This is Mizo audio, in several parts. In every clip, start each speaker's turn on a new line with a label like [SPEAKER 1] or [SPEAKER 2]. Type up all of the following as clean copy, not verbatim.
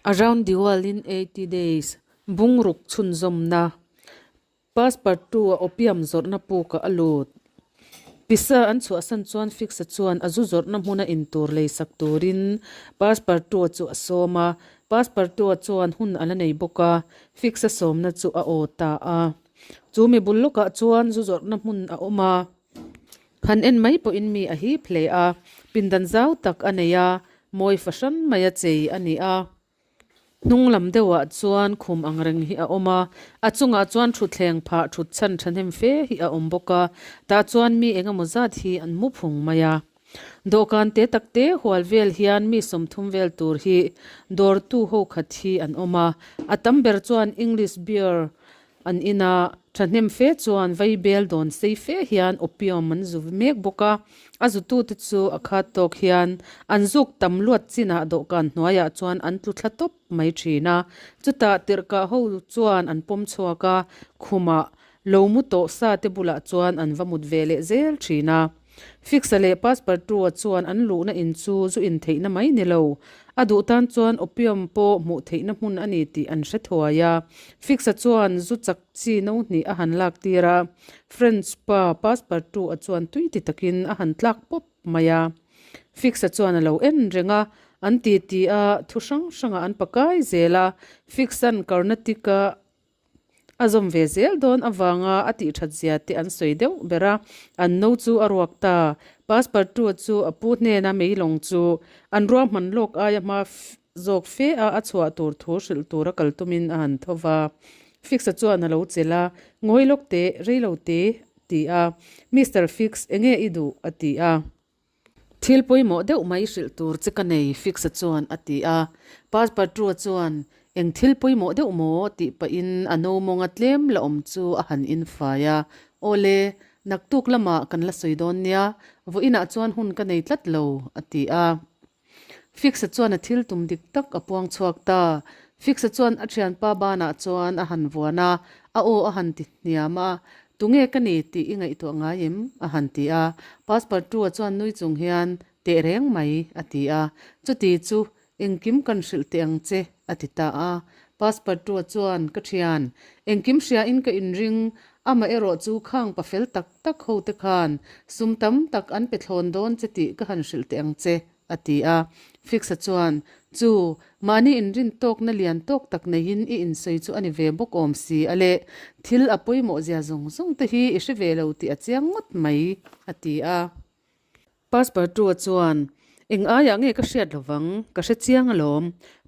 [SPEAKER 1] Around the World in 80 Days, Bungruk chhunzawmna, Passepartout-a opium zawrhna pukah a lut. Pisa an chhuahsan chuan Fix-a chuan a zu zawrhna hmuna intur leisak turin Passepartout-a chu a sawm a. Passepartout-a chuan hun a la nei bawk a, Fix-a sawmna chu a aw ta a. Chu mi bul lawkah chuan zu zawrhna hmun a awm a. Han en mai pawhin mi a hip hle a, pindan zau tak a nei a, mawi fahran maia chei a ni a. Hnung lam deuhah chuan khum ang reng hi a awm a, a chungah chuan thutthleng phah thut chhan thahnem fe hi a awm bawk a, tah chuan mi eng emaw zat hi an mu phung mai a. Dawhkan te tak te hual vel hian mi 30 vel tur hi dawrtu ho khat hi an awm a, a tam ber chuan English beer An ina thahnem fe chuan vaibel dawn sei fe hian opium an zu mek bawk a, a zutute chu a khat tawk hian an zuk tam luat chinah dawhkan hnuaiah chuan an tlu thla tawp mai thin a. Chutah tirhkah ho chuan an pawm chhuak a, khumah lo mu tawh sa te bulah chuan an va mut ve leh zel thin a. Fixa leh Passepartout-a chuan an luhna in chu zu intheihna mai ni lo. A duh tan chuan opium pawh hmuh theihna hmun a ni tih an hre thuai a. Fixa chuan zu chak chi no hnih a han lak tir a, French pa Passepartout-a chuan tui ti takin a han tlak pawp mai a. Fixa chuan a lo en reng a, an ti ti a, thu hrang hrangah an pakai zel a. Fixa'n Carnatic-a A zawm ve zel dawn avanga a tih that zia te an sawi deuh ber a, an no chu a ruak ta. Passepartout chu a pu hnena meilawng chu an ruahman lawk aia hma zawk fe a a chhuah tur thu hrilh tura kal tumin a han tho va. Fix-a chuan a lo chelh a, Ngawi lawk teh, rei lo te, ti a. Mister Fix, enge i duh? a ti a. Thil pawimawh deuh mai hrilh tur che ka nei, Fix-a chuan a ti a. Passepartout-a chuan, Eng thil pawimawh deuh maw? tih pahin a no mawnga tlem la awm chu a han infai a. Aw le, naktuk lamah kan la sawi dawn nia, vawiinah chuan hun ka nei tlat lo, a ti a. Fix-a chuan a thil tum dik tak a puang chhuak ta. Fix-a chuan a thianpa banah chuan a han vuan a, a aw a han ti hniam a, Tunge ka ni tih i ngaihtuah ngai em? a han ti a. Passepartout-a chuan nui chung hian, Teh reng mai, a ti a. Chuti chu engkim kan hrilh teh ang che, a ti ta a. Passepartout-a chuan, Ka thian, engkim hriain ka inring, amaherawh chu khang pa fel tak tak ho te khan sum tam tak an pe thlawn dawn che tih ka han hrilh teh ang che, a ti a. Fix-a chuan, Chu, mahni inrin tawkna lian tawk tak neiin i insawi chu a ni ve bawk awm si a le, thil a pawimawh zia zawng zawng te hi i hre ve lo tih a chiang ngawt mai, a ti a. Passepartout-a chuan, Eng aiah nge ka hriat lovang, ka hre chiang alawm.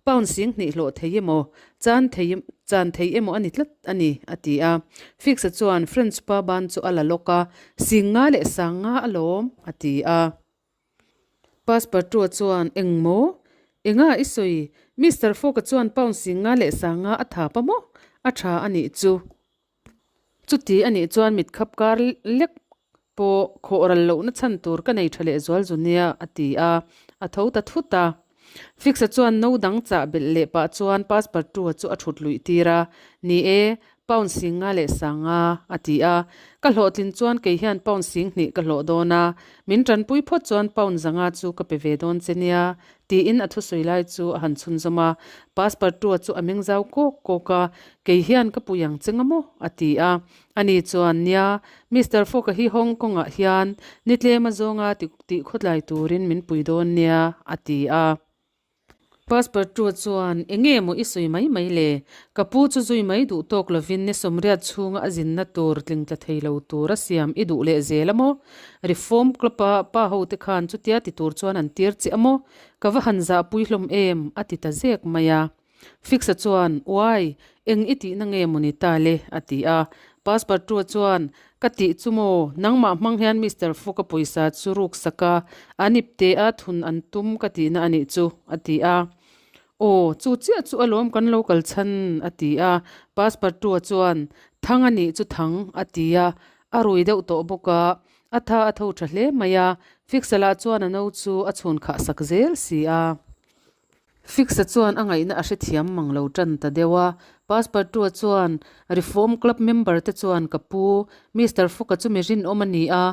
[SPEAKER 1] Pound 2000 hlawh thei emaw, chan thei chan thei emaw a ni tlat a ni, a ti a. Fix-a chuan French pa ban chu a la lawk a, 50 leh 50 alawm, a ti a. Passepartout-a chuan, Eng maw? Enga i sawi? Mister Fogg-a chuan pound 50 leh 50 a thap a maw? A tha a nih chu. Chuti a nih chuan mitkhap kar lek pawh khawh ral lohna chhan tur ka nei tha leh zual zu nia, a ti a, a tho ta thut a. Fix-a chuan no dang chah belh leh pah chuan Passepartout-a chu a thut luih tir a, Ni e, pound 50 leh 50, a ti a. Ka hlawhtlin chuan kei hian pound 2000 ka hlawh dawn a, min tanpui phawt chuan pound 500 chu ka pe ve dawn che nia, Tiin a thusawi lai chu a han chhunzawm a, Passepartout-a chu a meng zau kawk kawk a, Kei hian ka pui ang che nga maw? a ti a. Ani chuan, Nia, Mister Fogg-a hi Hong Kong-ah hian ni tlem a zawnga tih khawtlai turin min pui dawn nia, a ti a. Passepartout chuan, Enge maw i sawi mai mai le? Ka pu chu zui mai duh tawk lovin ni 80 chhunga a zinna tur tling tla thei lo tur a siam i duh leh zel a maw? Reform Club-a pa ho te khan chutia ti tur chuan an tir che a maw? Ka va han zahpui hlawm em? a ti ta zek mai a. Fix-a chuan, Uai, eng i tihna nge maw ni ta le? a ti a. Passepartout-a chuan, Ka tih chu maw, nangmah hmang hian Mister Fogg-a pawisa chu ruk sak a, an ipte a thun an tum ka tihna a nih chu, a ti a. Aw, chu chiah chu alawm kan lo kal chhan, a ti a. Passepartout-a chuan, Thang a nih chu thang, a ti a. A rui deuh tawh bawk a, a tha a tho tha hle mai a. Fixer lah chuan a no chu a chhun khah sak zel si a. Fix-a chuan a ngaihna a hrethiam mang lo tan ta deuh a. Passepartout-a chuan, Reform Club member te chuan ka pu, Mister Fogg-a chu mi rinawm a ni a,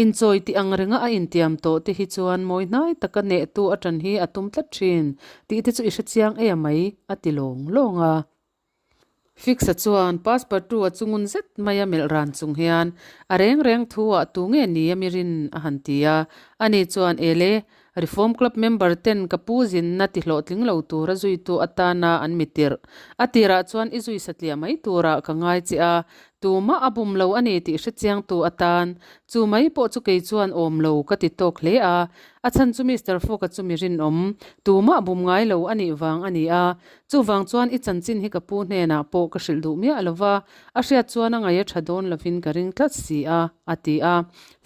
[SPEAKER 1] inchawi tih ang renga a intiam tawh te hi chuan mawi hnai taka nehtu a tan hi a tum tlat thin tih te chu i hrechiang em mai, a ti lawng lawng a. Fix-a chuan Passepartout-a chu ngun zet maia melh ran chung hian a reng reng thu-ah tu nge ni a mi rin a han ti a. Ani chuan, Ele, Reform Club member ten ka pu zinna ti hlawhtling lo tura zuitu atana an mi tirh. A tirah chuan i zui satliah mai turah ka ngai che a, tumah a bum lo a ni tih hrechiangtu atan. Chu mai pawh chu kei chuan awm lo ka ti tawk hle a. A chhan chu Mister Fogg-a chu mi rinawm, tumah bum ngai lo a nih vang a ni a. Chuvang chuan i chanchin hi ka pu hnenah pawh ka hrilh duh miah lo va, a hriat chuan a ngaih a tha dawn lovin ka ring tlat si a, a ti a.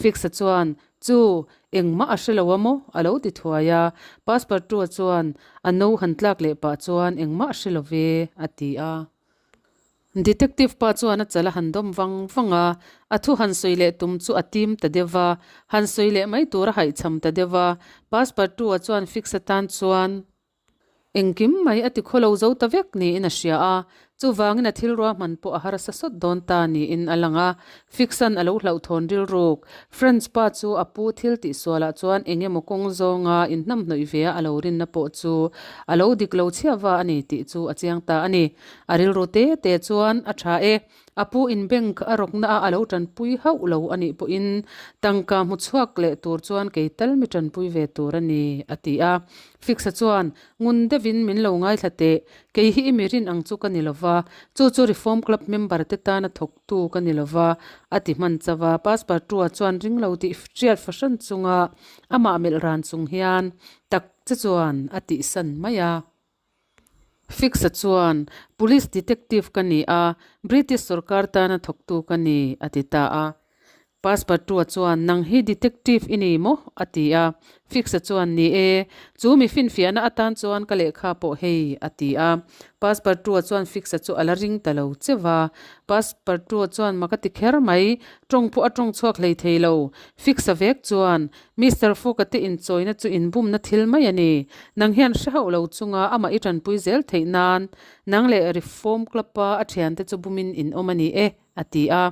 [SPEAKER 1] Fix-a chuan, Chu, engmah a hre lo a maw? a lo ti thuai a. Passepartout-a chuan a no han tlak leh pah chuan, Engmah a hre lo ve, a ti a. Detective pa chuan a chal a han dawm vang vang a, a thu han sawi leh tum chu a tim ta deuh va, han sawi leh mai tur a haihchham ta deuh va. Passepartout-a chuan Fix-a tan chuan, Engkim mai a ti khawlo zo ta vek niin a hria a, chuvangin a thil ruahman pawh a harsa sawt dawn ta niin a lang a. Fixan a lo hlauhthawn rilruk. French pa chu a pu thil tihsualah chuan eng emaw kawng zawnga inhnamhnawih ve a a lo rinna pawh chu a lo dik lo chhiava a ni tih chu a chiang ta a ni. A rilru te te chuan a tha e. A pu in bank a rawkna a a lo tanpui hauh lo a nih pawhin tangka hmu chhuak leh tur chuan kei tal mi tanpui ve tur a ni, a ti a. Fixa chuan, Ngun deuhin min lo ngaithla teh, kei hi i mi rin ang chu ka ni lo va, chu chu Reform Club member te tana thawktu ka ni lo va, a ti hman chauh a. Passepartout-a chuan ring lo tih hriat fahran chunga amah melh ran chung hian, Tak che chuan, a tihsan mai a. Fixa chuan, Police detective ka ni a, British sorkar tana thawktu ka ni, a ti ta a. Passepartout-a chuan, Nang hi detective i ni maw? a ti a. Fixa chuan, Ni e, chu mi finfiahna atan chuan ka lehkha pawh hei, a ti a. Passepartout-a chuan Fixa chu a la ring ta lo che va. Passepartout-a chuan, Mak a ti kher mai, tawng pawh a tawng chhuak hlei thei lo. Fixa vek chuan, Mister Fogg-a te inchawina chu inbumna thil mai a ni. Nang hian hre hauh lo chunga amah i tanpui zel theih nan nang leh Reform Club-a a thiante chu bumin in awm a ni e, a ti a.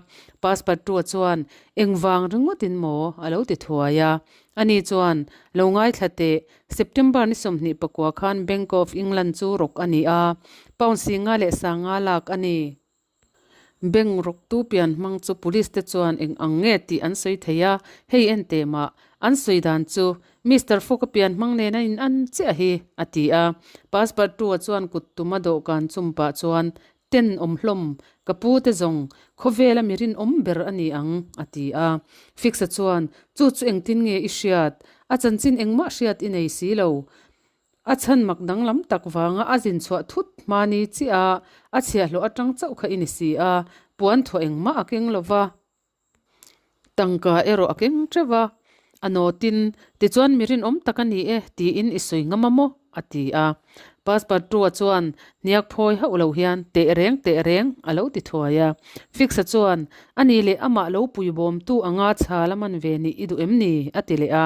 [SPEAKER 1] Passepartout-a chuan, Engvang ringawtin maw? a lo ti thuai a. Ani chuan, Lo ngaithla teh, September ni 29 khan Bank of England chu rawk a ni a, pound singa leh sanga lak a ni. Bank rawktu pian hmang chu police te chuan eng ang nge tih an sawi thei a, hei en teh mah, an sawi dan chu Mister Fogg-a pian hmang nen a in an chiah hi, a ti a. Passepartout-a chuan kut tuma dawhkan chum pah chuan, Ten awm hlawm, ka pu te zawng, khawvela mi rinawm ber a ni ang, a ti a. Fix-a chuan, Chu chu engtin nge i hriat? A chanchin engmah hriat i nei si lo. A chhan mak danglam tak vanga a zin chhuah thut hma ni chiah a, a chhiahhlawh atang chauh kha i ni si a, puan thuah engmah a keng lo va, tangka erawh a keng teuh a, a nawtin, tichuan mi rinawm tak a ni e tiin i sawi ngam a maw? a ti a. Passepartout-a chuan hniak phawi hauh lo hian teh reng teh reng a lo ti thuai a. Fix-a chuan, A ni leh amah lo puibawmtu anga chhal a man ve nih i duh em ni? a ti leh a.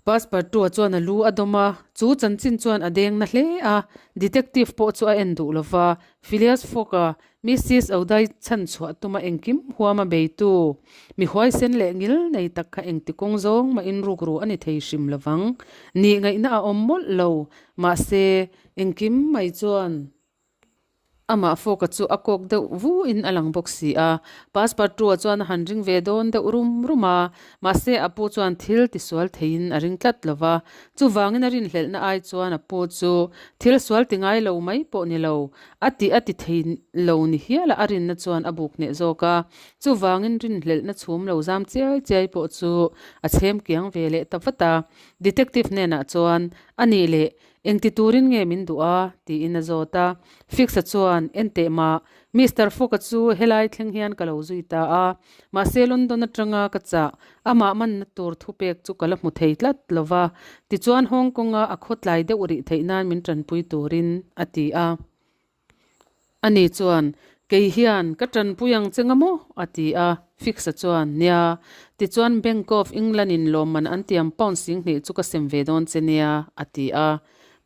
[SPEAKER 1] Passepartout-a chuan a lu a dawm a, chu chanchin chuan a deng na hle a, detective pawh chu a en duh lo va, Phileas Fogg-a Missis Audai chhan chhuah tuma engkim huam a beitu, mi huaisen leh ngil nei tak kha engti kawng zawng mah in rukru a ni thei hrim lo vang. Nih ngaihna a awm mawlh lo, mahse, engkim mai chuan. Amah Fogg-a chu a kawk deuh vuin a lang bawk si a. Passepartout-a chuan a han ring ve dawn deuh rum rum a, mahse a pu chuan thil tisual theiin a ring tlat lo va. Chuvangin a rinhlelhna ai chuan a pu chu thil sual ti ngai lo mai pawh ni lo, a tih a ti thei lo ni hiala a rinna chuan a buk hneh zawk a. Chuvangin rinhlelhna chhum lo zam chiai chiai pawh chu a chhem kiang ve leh ta vat a. Detective hnenah chuan, A nih leh, Engti turin nge min duh a? tiin a zawt a. Fix-a chuan, Enteh mah, Mister Fogg-a chu helai thleng hian ka lo zui ta a. Mahse London atanga ka chah, amah manna tur thupek chu ka la hmu thei tlat lo va. Tichuan Hong Kong-a a khawtlai deuh rih theih nan min tanpui turin, a ti a. Ani chuan, Kei hian ka tanpui ang che nga maw? a ti a. Fix-a chuan, Nia. Tichuan Bank of England-in lawmman an tiam pound 2000 chu ka sem ve dawn che nia, a ti a.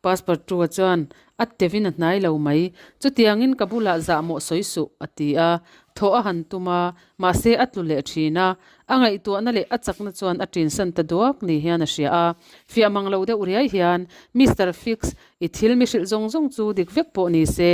[SPEAKER 1] Passepartout-a chuan, A tevin a hnai lo mai. Chutiangin ka bulah zahmawh sawi suh, a ti a. Thawh a han tum a, mahse a tlu leh thin a. A ngaihtuahna leh a chakna chuan a ṭinsan ta duak ni hian a hria a. Fiah mang lo deuh riai hian, Mister Fix, i thil mi hrilh zawng zawng chu dik vek pawh ni se.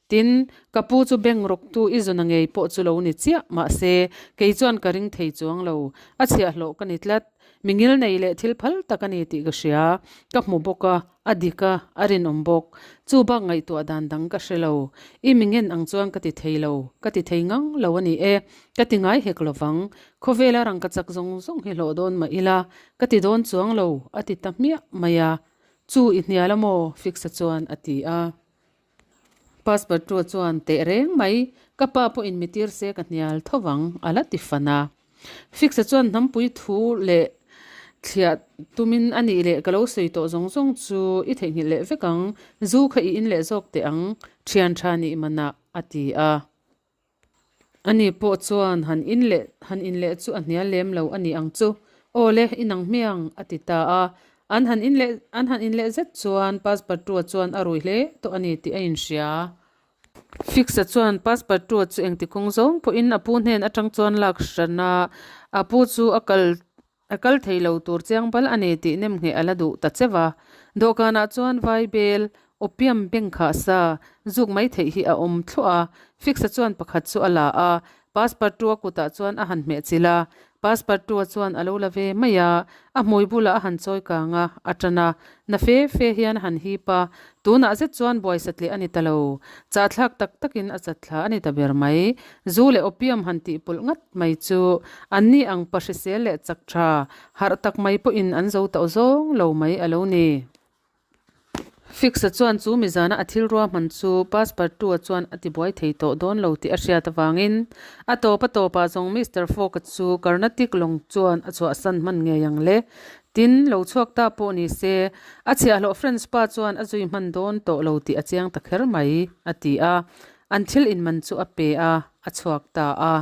[SPEAKER 1] Tin, ka pu chu bank rawktu i zawna ngei pawh chu lo ni chiah, mahse, kei chuan ka ring thei chuang lo. A chhiahhlawh ka ni tlat. Mi ngil nei leh thil phal tak a ni tih ka hria. Ka hmu bawk a, a dik a, a rinawm bawk. Chu bak ngaihtuah dan dang ka hre lo. I mi ngen ang chuan ka ti thei lo, ka ti thei ngang lo a ni e. Ka ti ngai hek lo vang. Khawvela rangka chak zawng zawng hi hlawh dawn mah ila, ka ti dawn chuang lo, a ti ta hmiah mai a. Chu i hnial a maw? Fixa chuan a ti a. Pastor chuan teh reng mai, ka pa pawhin mi tir se ka hnial tho vang, a la ti fan a. Fixa chuan hnampui thu leh thliah tumin a nih leh ka lo sawi tawh zawng zawng chu i theihnghilh leh vek ang, zu kha i in leh zawk teh ang, thian tha nih manah, a ti a. Ani pawh chuan han in leh han in leh chu a hnial lem lo a ni ang chu. Aw le, i nang hmiang, a ti ta a. An han in leh an han in leh zet chuan Passepartout-a chuan a rui hle tawh a ni tih a inhria. Fix-a chuan Passepartout-a chu engti kawng zawng pawhin a pu hnen atang chuan lak hran a, a pu chu a kal A kal thei lo tur chiang bal a ni tih nem ngheh a la duh ta cheu a. Dawhkanah chuan vaibel, opium beng khah sa, zuk mai theih hi a awm thluah a. Fixa chuan pakhat chu a la a, Passepartout-a kutah chuan a han hmeh chilh a. Passepartout-a chuan a lo la ve mai a, a hmui bulah a han chawi kang a, a tan a. Na fe fe hian a han hip a, tunah zet chuan buai satleh a ni ta lo. Chahthlak tak takin a chatthla a ni ta ber mai. Zu leh opium han tihpulh ngat mai chu anni ang pa hrisel leh chak tha harh tak mai pawhin an zo tawh zawng lo mai a lo ni. Fixa chuan chu mizana a thil ruahman chu Passepartout-a chuan a tibuai thei tawh dawn lo tih a hriat avangin a tawp a tawpah zawng Mister Fogg-a chu Carnatic lawng chuan a chhuahsan hman ngei ang le. Tin, lo chhuak ta pawh ni se, a chhiahhlawh French pa chuan a zui hman dawn tawh lo tih a chiang ta kher mai, a ti a. An thil inman chu a pe a, a chhuak ta a.